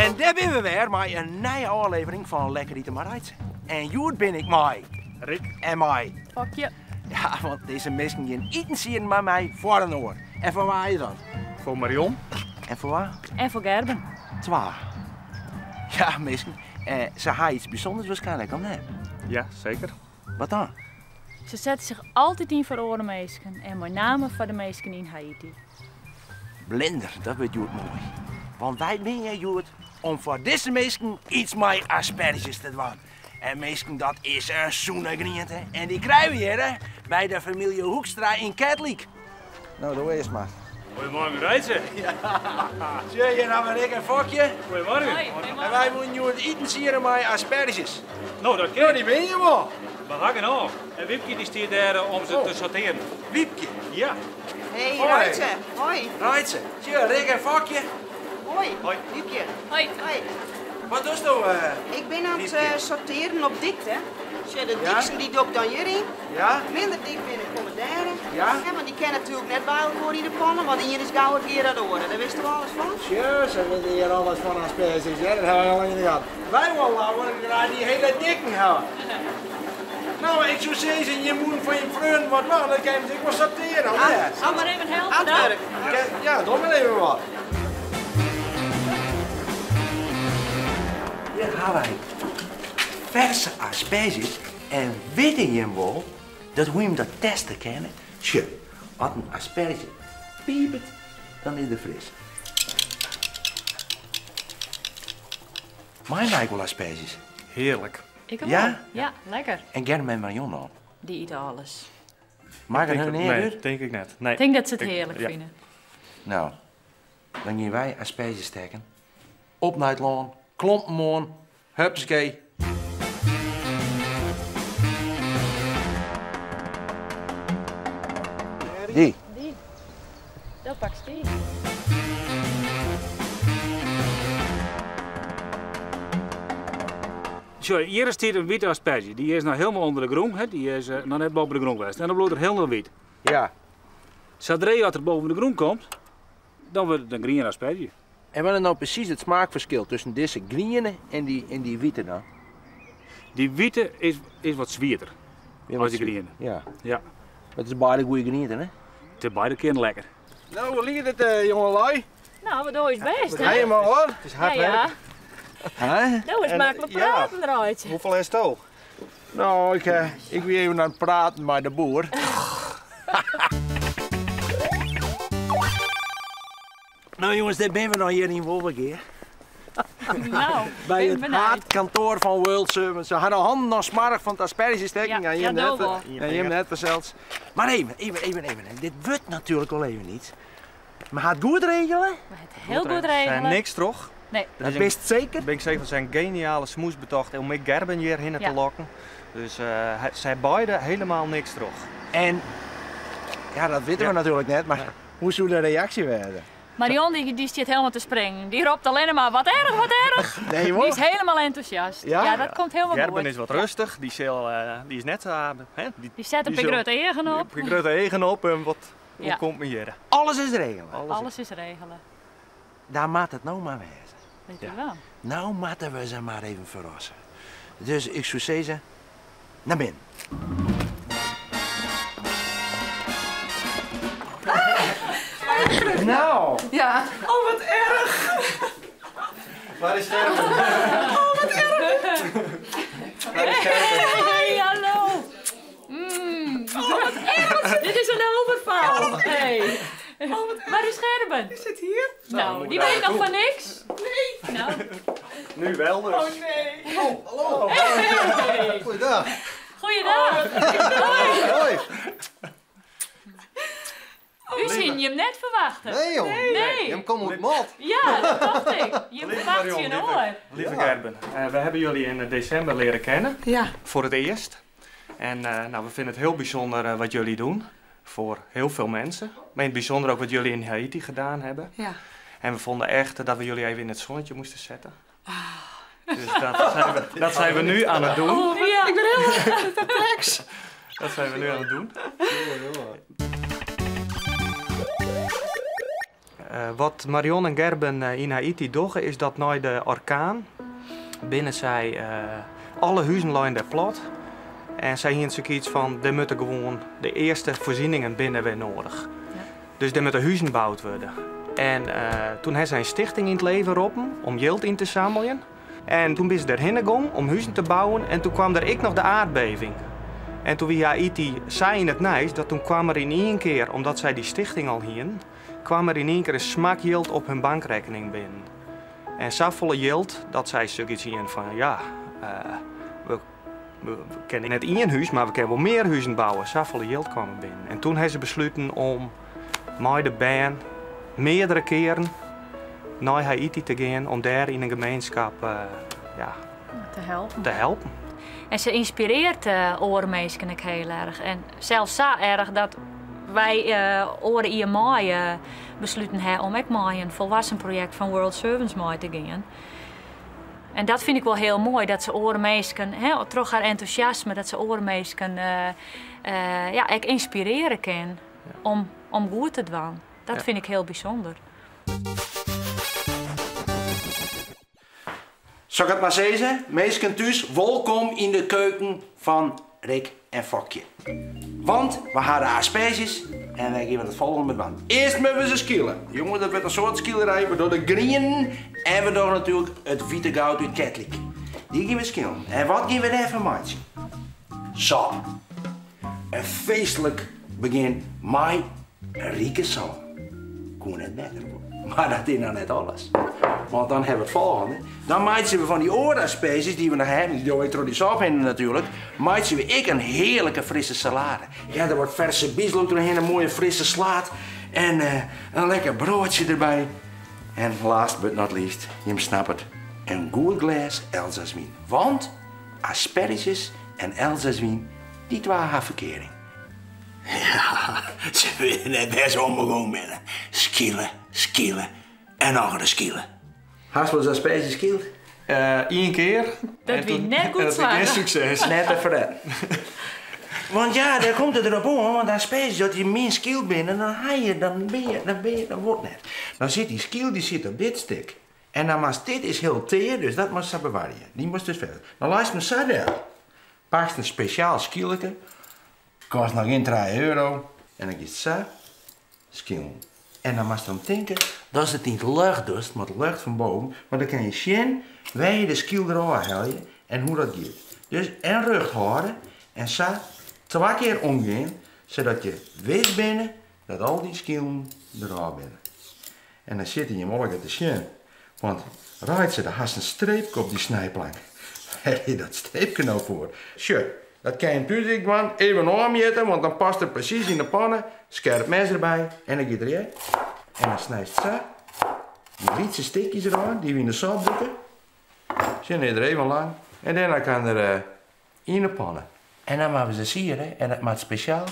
En dêr binne we wer mei in nije ôflevering fan Lekker Ite mei Reitse. En hjoed bin ik mei Rik. En mei Fokje. Ja, want dizze minsken gean itensieden mei my foar inoar. En foar wa is dat? Foar Marion. En foar wa? En foar Gerben. Twa. Ja, minsken, se ha iets bysûnders waarskynlik, of net? Ja, seker. Wat dan? Se sette sich altyd yn foar oare minsken en mei name foar de minsken yn Haïty. Blinder, dat wurdt hjoed moai. Want wy binne hjir hjoed om foar dizze minsken iets mei asperges te dwaan. En minsken, dat is in sûne griente. En dy krije we hjir by de famylje Hoekstra yn Ketlik. No, doe earst mar. Goeiemorgen, Reitse. Ja. Sjoch, hjir hawwe we Rik en Fokje. Goeiemorgen. Hoi, En wy woene hjoed itensiede mei asperges. No, dat kin. No, dy binne hjir wol. We ha genôch. En Wiepkje dy stiet dêr om se te sortearjen. Wiepkje? Ja. Hey, Hoi. Reitse. Hoi. Reitse. Sjoch, Rik en Fokje. Hoi. Hoi. Wiepkje. Hoi. Hoi. Wat dochsto, Ik bin oan it Wiepkje? sortearjen op dikte. Sjoch, de Ja? diksten dy doch ik dan hjiryn. Ja? Minder dik binne komme dêr. Ja? Ja, want dy kinne natuerlik net by elkoar yn de panne, want ien is gauwer gear dan de oare. Dêr witsto alles fan? Sjoch, se witte hjir alles fan asperges, hè? Dat hawwe wy al yn de gaten. Wy wolle leaver graach dy hiele dikken hawwe. No, ik soe sizzen, je moeten foar je freonen wat dwaan, dan kinne se ek wol sortearje, of net? Zal maar even helpen Aan it dan. wurk. Ja, doch mar even wat. Hjir hawwe wy ferse asperges en witte jim wol dat hoe jim dat teste kinne? Sjoch, as in asperge piepet, dan is er fris. Meie wy ek wol asperges? Hearlik. Ik wol. Ja? Ja, lekker. En Gerben en Marion dan? Dy ite alles. Makket hun neat Nee, út? tink ik net. Nee. Ik tink dat se it Ik- hearlik ja. fine. No, dan gean wy asperges stekken. Op nei it lân, klompen oan, hupsakee. Dy. Dy. Do pakst dy. Sjoch, hjir stiet in wite asperzje. Dy is noch hielendal ûnder de grûn, hè. Dy is noch net boppe de grûn west. En dan bliuwt er hielendal wyt. Ja. Sadree't er boppe de grûn komt, dan wurdt it in griene asperzje. En wat is no presys it smaakferskil tusken dizze griene en dy wite dan? Dy wite is wat swierder as dy griene. Ja. Ja. It is beide goede grienten, hè? It is beide kearen lekker. No, hoe liket it, jongelui? No, we dogge ús bêst, hè? Helemaal hoor. It is hard Ja, ja. wurk. Hè? No is maklik ja. praten, Reitse. Hoefolle hasto? No, ik wie even oan it praten mei de boer. No jonges, dêr binne we noch hjir yn Wolvegea. No, By bin it benijd. haadkantoar fan World Servants. Se ha de hannen noch smoarch fan it asperzjestekken. Ja, Ja, jim ja, net, do wol. ja, jim net fansels. Mar even, even, even, even. Dit wurdt natuerlik wol even iets. Mar ha it goed regele? We ha it hiel goed Der zijn regele. niks troch. Nee. Dat is Dat bist seker? Ben ik zeker van zijn geniale smoes betocht om ik Gerben hier heen te Ja. lokken. Dus zij beide helemaal niks troch. En, ja, dat weten we Ja. natuurlijk net, maar hoe zou de reactie worden? Marion die zit helemaal te springen. Die roept alleen maar wat erg, wat erg. Nee, Die hoor. is helemaal enthousiast. Ja? Ja, dat komt helemaal Gerben goed. is wat rustig, die, zal, die is net, hè, die, Die zet een die paar zal- grote egen op. Een grote egen op en wat, hoe Ja. komt me hier? Alles is regelen. Alles, Alles is regelen. Daar moet het nou maar wezen. Weet Ja. je wel. Nou moeten we ze maar even verrassen. Dus ik zou zeggen, naar binnen. Nou. Ja. Oh, wat erg. Waar is Gerben? Oh, wat erg. Waar is Gerben? Hey, hallo. Oh, wat erg. Dit is een overval. Hey. Waar is Gerben? Is het hier? Nou, die weet nog van niks. Nee. Nou. Nu wel dus. Oh nee. Oh, hallo. Hey. Goeiedag. Goeiedag. Hoi. Hoi. U zien je hem net verwachten. Nee joh. Nee. Je komt uit Malt. Ja, dat dacht ik. Je Lieve verwacht Marion, je lieve- hoor. Lieve Ja. Gerben, we hebben jullie in december leren kennen. Ja. Voor het eerst. En we vinden het heel bijzonder wat jullie doen. Voor heel veel mensen. Maar in het bijzonder ook wat jullie in Haiti gedaan hebben. Ja. En we vonden echt dat we jullie even in het zonnetje moesten zetten. Dus dat zijn we nu aan het doen. Oh, ja. Ik ben helemaal perplex. Dat zijn we nu aan het doen. Wat Marion en Gerben yn Haïty dogge is dat nei de orkaan binne sy alle huzen leine dêr plat en sy hiene sokyts fan der moatte gewoan de earste foarsieningen binne wer noadich. Dus der moatte huzen boud wurde. En toen ha sy in stichting yn it leven roppen om jild yn te sammeljen. En toen binne se derhinne gong om huzen te bouwen en toen kwam der ek noch de aardbeving. En toen wie Haïty sa yn it nijs dat toen kwam er yn ien kear, omdat sy dy stichting al hienen, kwam er yn ien kear in smak jild op hun bankrekkening binnen. En safolle jild dat sy sokyts hienen fan ja, we we kinne net ien hús, mar we kinne wol mear huzen bouwe. Safolle jild kwam er binnen. En toen ha se besluten om mei de bern meardere kearen nei Haïty te gean om dêr yn in gemeenskap ja, te helpen. Te helpen. En se ynspirearret oare minsken ek hiel erch. En sels sa erch dat wy oare jier maaie besluten ha om ek mei in volwassen projekt fan World Servants mei te gean. En dat fyn ik wol hiel moai, dat se oare minsken, hè, troch har entûsjasme, dat se oare minsken ja, ek ynspirearje kin om, om goed te dwaan. Dat fyn ik hiel bysûnder. Sil ik it mar sizze, minsken thús, wolkom yn de keuken fan Rick en Fokje. Want we ha de asperzjes en wy gean it folgjende dwaan. Earst moatte we se skile. Jonge, dat wurdt in soad skilerij. We dogge de grienen en we dogge natuerlik it wite goud út Ketlik. Dy gean we skilen. En wat gean we dêrfan meitsjen? Sop. In feestlik begjin mei in rike sop. Koe net better wurde. Mar dat is noch net alles. Want dan hawwe we it folgjende. Dan meitsje we fan dy oare asperzjes dy't we noch hawwe, dy dogge we troch dy sop hinne natuerlik, meitsje we ek in hearlike frisse salade. Ja, der wat ferse bieslook trochhinne, in moaie frisse slaad en in lekker broadsje derby. En last but not least, jim snappe it, in goed glês Elzaswyn. Want asperzjes en Elzaswyn, dy twa ha ferkearing. Ja, se witte net wêr't se oan begûn binne. Skile, skile en nochris skile. Hast wolris asperzjes skyld? Ien kear. Dat wie net goed slagge. Gjin sukses. Net te ferretten. Want ja, dêr komt it derop oan, want asperzjes, as dy min skyld binne, dan ha je, dan bin je, dan bin je, dan wurdt net. Dan sit dy skyl, dy sit op dit stik. En dan moatst, dit is hiel tear, dus dat moatst sa bewarje. Dy moatst dus verder. Dan leist him sa del. Pakst in spesjaal skylke, kost noch gjin trije euro, en dan giest sa skilen. En dan moatst derom tinke datst it yn it ljocht dochst, mei it ljocht fan boven, want dan kinne je sjen wêr je de skyl derôf helje en hoe dat giet. Dus en rjocht hâlde en sa twa kear omgean, sadat je wis binne dat al dy skylen derôf binne. En dan sitte jim allegear te sjen, want Reitse, do hast in streepke op dy snijplank. Wêr is dat streepke no foar? Sjoch, dat kin je thús ek dwaan, even ôfmjitte, want dan past it presys yn de panne. Skerp mes derby en dan giet er hjir. En dan snijst sa dy lytse stikjes derôf, dy't we yn de sop dûke. Sjen is der even lang. En dêrnei kan er yn de panne. En dan moatte we se siere en dat moat spesjaal.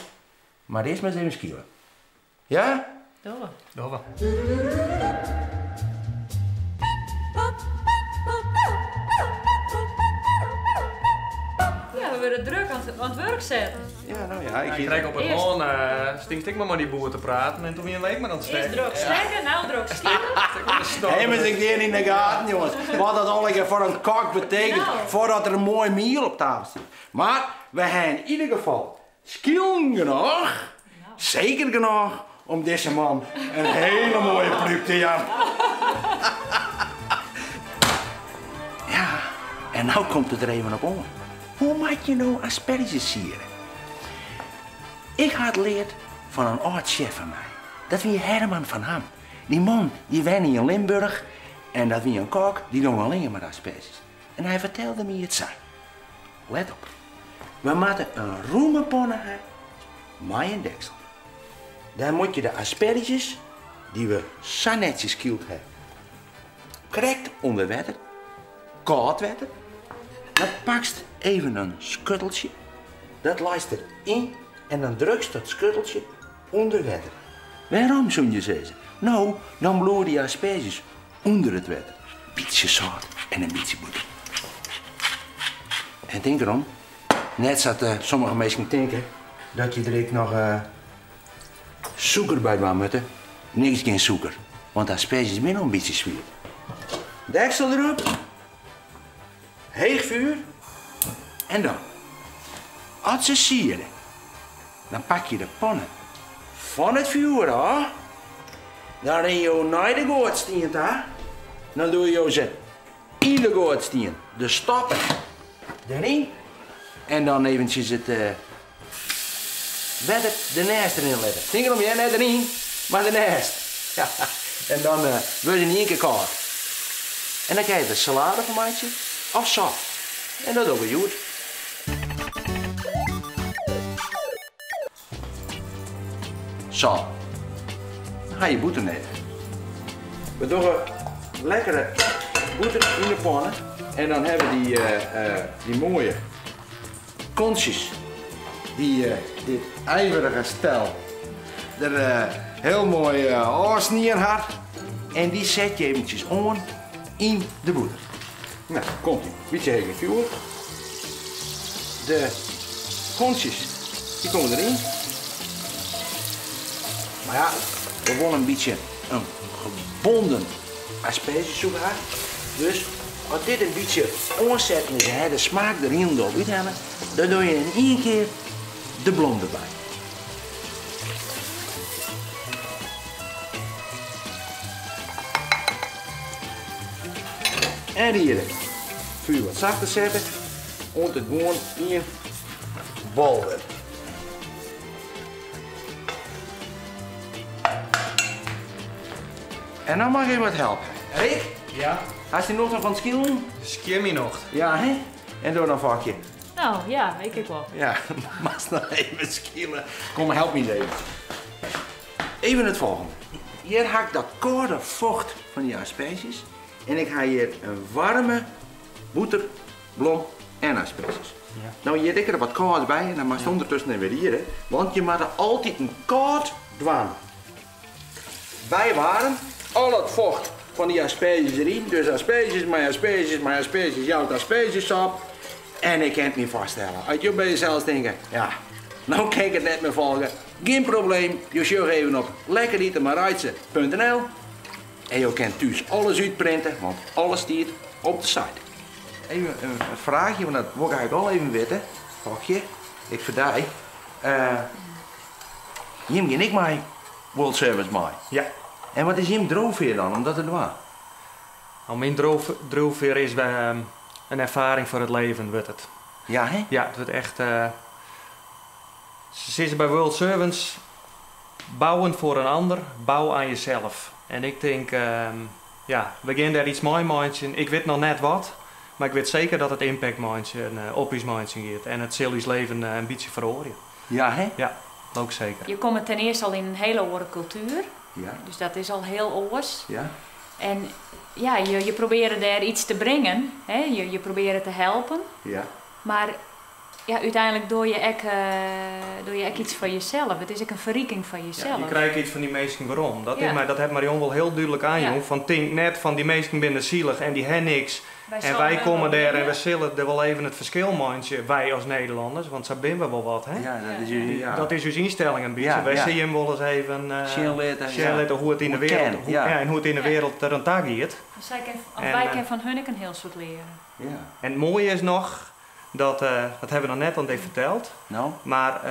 Mar earst mar ris even skile. Ja? Dogge we. Dogge we. Ja, we wurde drok oan it wurk set. Ja, no ja, ik Ik krek op it lân stinkst ek mar mei dy boer te praten en toen wiene we ek mar oan it Earst stekken. drok stekken, no drok skilen. Hé, mar ik gean yn de gaten, jonges. Wat dat allegear foar in kok betekent, No. foardat der in moai miel op tafel stiet. Mar we ha yn ieder gefal Skilen genôch, seker genôch om dizze man in hele moaie prúk te jaan. Ja, en no komt it der even op oan. Hoe moat je no asperzjes siere? Ik ha it leard fan in âld sjef fan my. Dat wie Herman van Ham. Dy man dy wenne yn Limburch en dat wie in kok dy dong allinne mar asperzjes. En hy fertelde my it sa. Let op, we moatte in rûme panne ha mei in deksel. Dêr moat je de asperzjes, dy't we sa netsjes skyld ha, krekt ûnder wetter, kâld wetter. Dan pakst even in skutteltsje, dat leist der yn en dan drukst dat skutteltsje ûnder wetter. Wêrom, soene je sizze? No, dan bliuwe dy asperzjes ûnder it wetter. Bytsje sâlt en in bytsje bûter. En tink derom, net sa't sommige minsken tinke, dat je der ek noch sûker by dwaan moatte. Niks gjin sûker. Want asperges binne al in bytsje swiet. Deksel derop. Heech fjoer. En dan, as se siede, dan pak je de panne fan it fjoer ôf. Dan rinne jo nei de goatstien ta. Dan dogge jo se yn de goatstien, de stoppen deryn. En dan eventsjes it wetter dernêst rinne litte. Tink derom hear, net deryn, mar dernêst. En dan wurde se yn ien kear kâld. En dan kinne je der salade fan meitsje of sop. En dat dogge we hjoed. Sa, dan ha je bûter nedich. We dogge lekkere bûter yn de panne en dan hawwe we dy moaie kontsjes dy't dit ijverige stel der hiel moai ôfsnien hat. En dy set je eventsjes oan yn de bûter. No, komt ie. Bytsje heger fjoer. De kontsjes dy komme deryn. Mar ja, we wolle in bytsje in gebonden aspergesoep ha. Dus as dit in bytsje oansetten is en ha de smaak der hielendal úthelle, dan dogge je yn ien kear de blom derby. En riere. Fjoer wat sachter sette, oant it gewoan ien bal wurdt. En dan mei ik even wat helpe. Rik? Ja? Hast dyn nocht noch fan it skilen? Skjin myn nocht. Ja, hè? En do dan, Fokje? No, ja, ik ek wol. Ja, moatst noch even skile. Kom, help my even. Even it folgjende. Hjir ha ik dat kâlde focht fan dy asperges. En ik ha hjir in waarme bûter, blom en asperges. Ja. No hjir ek der wat kâlds by en dan moatst ûndertusken even riere, want je moatte altiten kâld dwaan. By waarm, al it focht fan dy asperges deryn, dus asperges mei asperges mei asperges jout aspergesop. En ik kin it my foarstelle, as jo by jesels tinke, ja, no kin ik it net mear folge, gjin probleem, jo sjogge even op lekkeritenmeireitse.nl en jo kinne thús alles útprinte, want alles stiet op de site. Even in fraachje, want dat wol ik eigentlik al even witte, Fokje, ek foar dy. Jim gean ek mei World Servants mei? Ja. En wat is jim driuwfear dan om dat te dwaan? No, myn driuwfear is in erfaring foar it leven, wurdt it. Ja, hè? Ja, it wurdt echt. Se sizze by World Servants, bouwen voor een ander, bouw aan jezelf. En ik tink, ja, we gean dêr iets mei meitsjen. Ik wit noch net wat, mar ik wit seker dat it impact meitsjen, op ús meitsjen giet. En it sil ús leven in bytsje feroarje. Ja, hè? Ja, ook zeker. Je komt ten eerste al in een hele oare kultuer. Ja. Dus dat is al hiel oars. Ja. En ja, je probearje dêr iets te bringen, hè? Je probearje te helpen. Ja. Mar ja, úteinlik dogge je ek, dogge je ek iets foar jesels. It is ek in ferriking foar Ja, je jesels. krije iets fan dy minsken werom. Dat is Ja. my, dat hat Marion wol hiel dúdlik oanjûn. Ja. Fan tink net fan dy minsken binne sielich en dy ha niks. Wy En sille wy der komme wol dêr en binne. we sille der wol even it ferskil meitsje, wy as Nederlanners, want sa binne we wol wat, hè? Ja, dat is ús, ja. Dat is ús ynstelling in bytsje. Ja, Wy ja. sille jim wolris even Sjen litte, sjen ja. litte hoe it yn de Hoe it wereld, kin, hoe, ja. ja, en hoe it yn de Ja. wereld der oan ta giet. Sy kin, of En, wy kinne fan hun ek in hiel soad leare. Ja. En it moaie is noch, dat hawwe we noch net oan dy ferteld, No. mar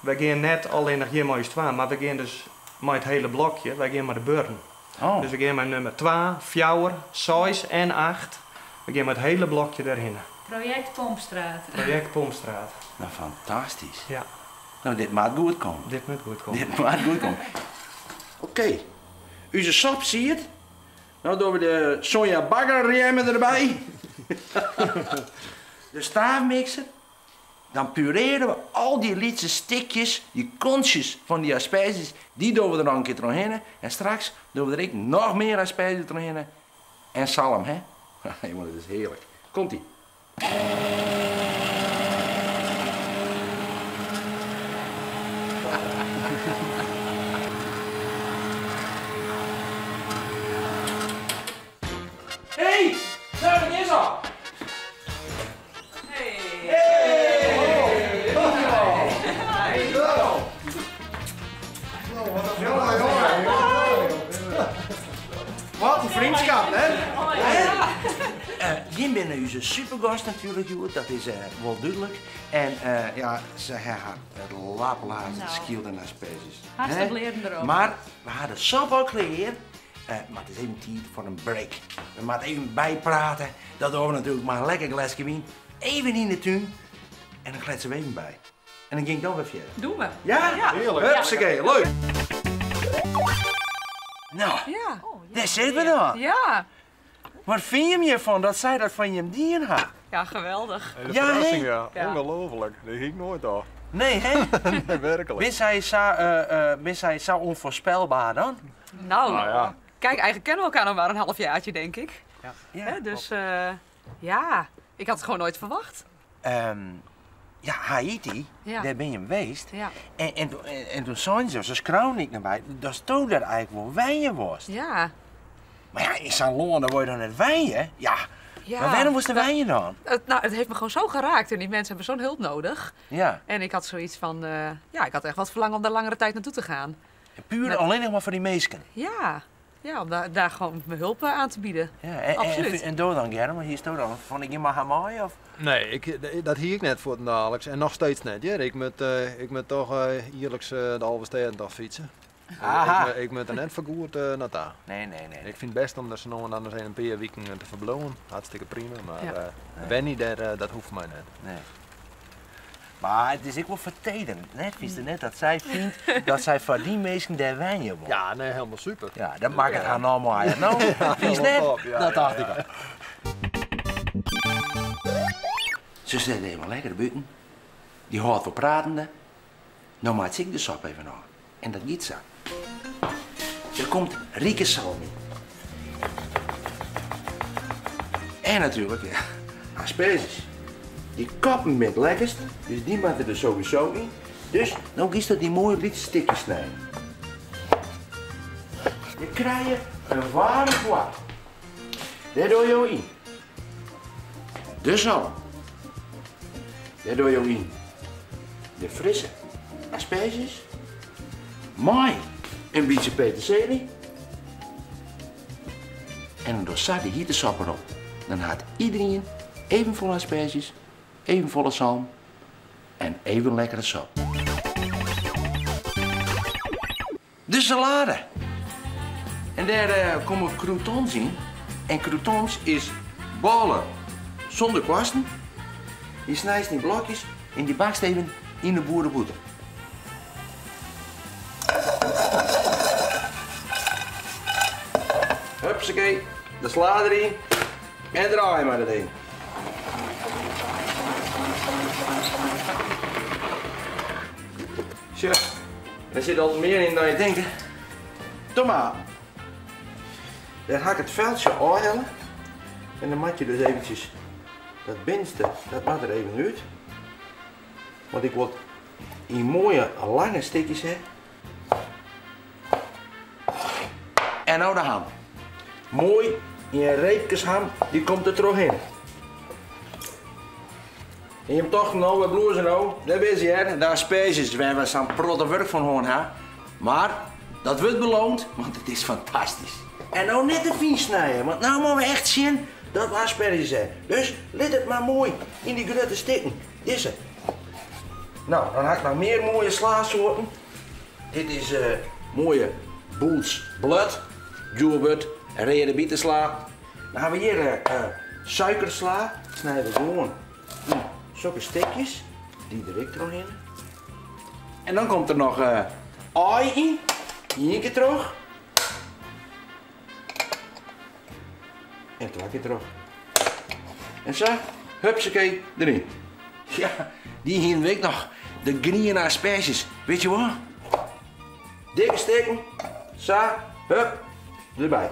wy gean net allinnich hjir mei ús twaen, mar we gean dus mei it hiele blokje, wy gean mei de buorren. Oh. Dus we gean mei nummer 2, 4, 6 en 8. We gean mei it hiele blokje dêrhinne. Project Pompstraat. Project Pompstraat. Nou, fantastysk. Ja. Nou, dit moat goed komme. Dit moat goed komme. Dit moat goed komme. Oké. Us sop siet. No dogge we de Sonja Bagger remmen derby. De staafmixer. Dan pureren we al dy lytse stikjes, dy kontsjes fan dy asperges, dy dogge we der noch in kear trochhinne. En straks dogge we der ek noch mear asperges trochhinne. En salm, hè? Jongen, dat is hearlik. Komt-ie. Hey, nou, dat is al. Hey. Hey. Hey. Hallo. Jongen, jongen. Ynskatten, hè? Jim binne ús supergast natuerlik hjoed, dat is wol dúdlik. En ja, se ha har it laplaat Nou. skield en asperges. Hast Hè? de blierren derop. Mar we ha de sop al klear. Mar it is even tiid foar in break. We moatte even byprate. Dat dogge we natuerlik mei in lekker gleske wyn. Even yn de tún. En dan kletsen we even by. En dan gean ik dan wer fierder. Doen we. Ja? Ja. Heerlijk. Hupsakee, leuk. Nou, Ja. dêr sitte we dan. Ja. Wat fine jim hjirfan dat sy dat fan jim dien ha? Ja, geweldig. Hele Ja, hè? verrassing, ja. Ja. Ongelooflijk. Dat hie ik noait al. Nee, hè? Nee, werkelijk. Bin sy sa ûnfoarspelber dan? Nou, Nou ja. kijk, eigenlijk kennen we elkaar nog maar een halfjaartje, denk ik. Ja. Hè, dus ja, ik had het gewoon nooit verwacht. Ja, Haiti, Ja. dêr bin je west. Ja. En toen zeiden ze, ze skreauwen ik naar mij, dat is toch dat eigenlijk wel wijnen was. Ja. Maar ja, in zo'n land, dan word je dan net wijnen. Ja. Ja. Maar waarom moest de wijnen dan? Het heeft me gewoon zo geraakt en die mensen hebben zo'n hulp nodig. Ja. En ik had zoiets van, ja, ik had echt wat verlangen om daar langere tijd naartoe te gaan. Puur alleen nog maar voor die meesken. Ja, ja, om daar gewoon mijn hulp aan te bieden. Ja, Absoluut. en door dan, Germ, want hier is het dan. Vond ik je maar haar mooi of? Nee, dat hier ik net voor het dagelijks en nog steeds net. Ja, ik moet toch jaarlijks de Alvesteden fietsen. Aha. Ik moet er net vergoed naar daar. Nee, nee, nee. Ik vind het best om er zo nou en dan eens een paar weken te verbloemen. Hartstikke prima, maar Ja. Wenny, daar, dat hoeft mij net. Nee. Maar het is ook wel vertederend. Net vind je net dat zij vindt dat zij voor die mensen daar wijnen wil. Ja, nee, helemaal super. Ja, dat maakt het haar nou mooi. Nou, vind je net? top, ja, dat ja, dacht ja. ik al. Ze zit helemaal lekker buiten. Die houdt voor pratende. Nou maakt ik de sop even aan. En dat gaat zo. Er komt Rieke Salmi. En natuurlijk, ja, asperges. Die kappen met het lekkerst, dus die moeten er sowieso in. Dus nou kies dat die mooie lichte stukjes snijden. Je krijgt een warm kwart. Daar doe je in. De zalm. Daar doe je in. De frisse asperges. Mooi. Een beetje peterselie. En dan doe je de hitte sap erop. Dan had iedereen even volle asperges, even volle zalm en even lekkere sap. De salade. En daar komen croutons in. En croutons is ballen zonder kwasten. Je snijdt in blokjes en die bakst even in de boerenboter. Hupsakee, de sla erin en draai maar dat ding. Tja, er zit al meer in dan je denkt. Tomaat. Daar ga ik het veldje afhalen. En dan moet je dus eventjes dat binnenste, dat moet er even uit. Want ik wil in mooie lange stukjes hebben. En nou de ham. Mooi in reepjes ham, die komt er terug in. En je hebt toch nou, wat bloezen nou, daar ben je hè, daar asperges waar we zo'n protte werk van horen hè. Maar dat wordt beloond, want het is fantastisch. En nou net te fijn snijden, want nou moeten we echt zien dat we asperges zijn. Dus let het maar mooi in die grote stikken. Deze. Nou, dan had ik nog meer mooie slaasoorten. Dit is mooie Boels blood, Jewelbud, rode bietensla. Dan gaan we hier suikersla. Snijden we gewoon in zulke stekjes. Die er ik erop in. En dan komt er nog ui in. Eén keer terug. En twee keer terug. En zo, hupsakee, erin. Ja, die hier week nog. De groene asperges. Weet je wat? Dikke steken. Zo, hup, erbij.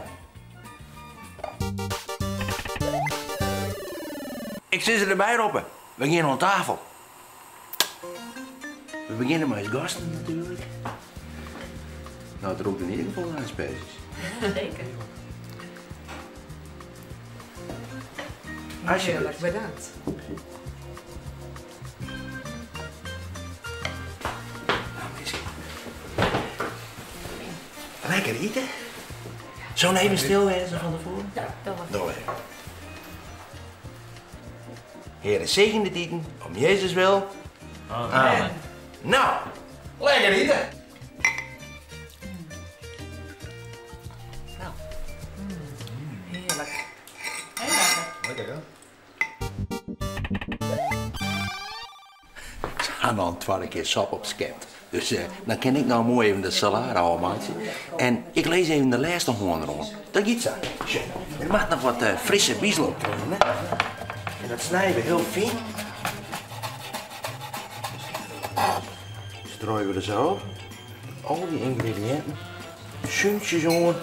Ik zit ze erbij roepen. We gaan aan tafel. We beginnen met gasten natuurlijk. Nou, het roept in ieder geval naar asperges. Zeker. Alsjeblieft. Heerlijk, bedankt. Nou, misschien. Lekker eten. Zullen we even stil wezen van tevoren? Ja, dat was. Doe even. Heere, zegen de tieten, om Jezus wil. Amen. Nou, lekker eten. Nou. Heerlijk. Heel lekker. Lekker hè? Ik had al een tweede keer sap op skept. Dus dan kan ik nou mooi even de salade afmaken. En ik lees even de laatste hoorn rond. Dat gaat zo. Tja, er mag nog wat frisse bieslook erin, hè? En dat snijden we heel fijn. Strooien we er zo op. Al die ingrediënten. Zuntjes aan.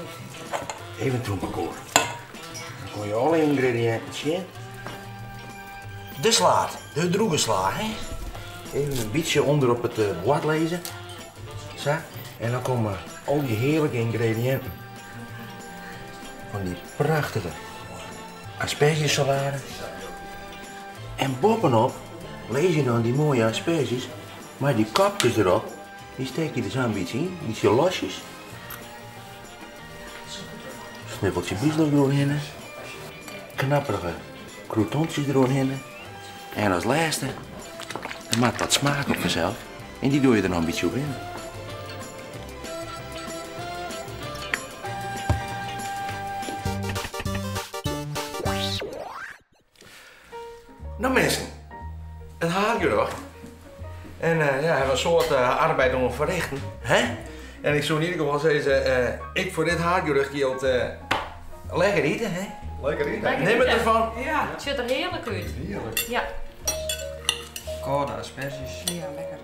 Even toe elkaar. Dan kon je alle ingrediënten zien. De slaat, de droege sla, hè? Even een beetje onder op het bord lezen. Zo. En dan komen al die heerlijke ingrediënten. Van die prachtige aspergesalade. En bovenop lees je dan die mooie asperges. Maar die kapjes erop, die steek je er zo een beetje in. Een beetje losjes. Snuffeltje bieslook doorheen. Knapperige croutonnetjes erdoorheen. En als laatste, dan maakt dat smaak op vanzelf. En die doe je er nog een beetje op in. Nou mensen, het haargerecht. En ja, we hebben een soort arbeid om te verrichten. Hè? En ik zou in ieder geval zeggen, ik voor dit haargerecht geldt lekker eten, hè? Lekker eten. Lekker Neem het eten. ervan. Ja. Het ziet er heerlijk uit. Heerlijk. Ja. Koude asperges. Ja, lekker.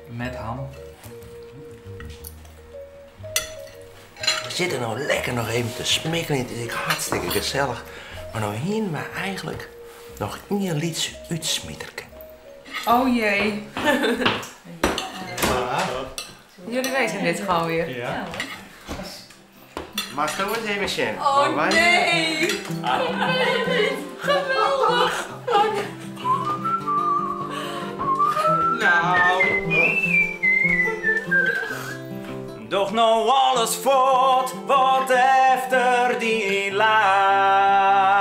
Met ham. We zitten nou lekker nog even te smikkelen. Het is echt hartstikke gezellig. Maar nou hier we eigenlijk nog een liedje uitsmieterken. Oh jee. Jullie weten dit gewoon weer. Ja. Maar zo eens even zien. Oh nee! Oh nee, geweldig! Nou. Doch nou alles voort wat efter die leidt.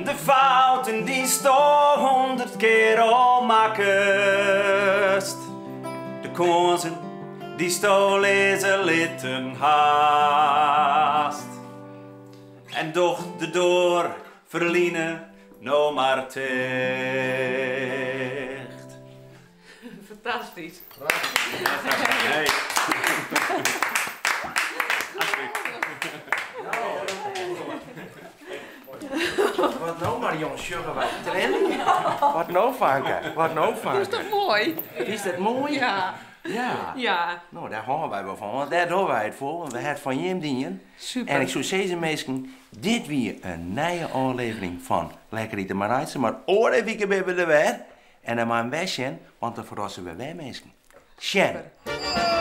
De fouten die sto 100 keer al makkest. De kansen die sto lezen litten haast. En doch de door verliezen no maar ticht. Fantastisch. Hey. Wat nou Marion, sugar wij trainen? Wat nou Vanke? Wat nou Vanke? Dat is toch mooi? Is dat mooi? Ja. Ja. Ja. Nou, daar houden wij wel van, want daar doen wij het voor, want we hebben het van Jim dienen. Super. En ik zou zeggen, mensen, dit weer een nieuwe aflevering van Lekker Eten Maar Uitzien, maar oor even bij de weer. En dan maar een westje, want dan verrassen we wij mensen. Sjen. Super.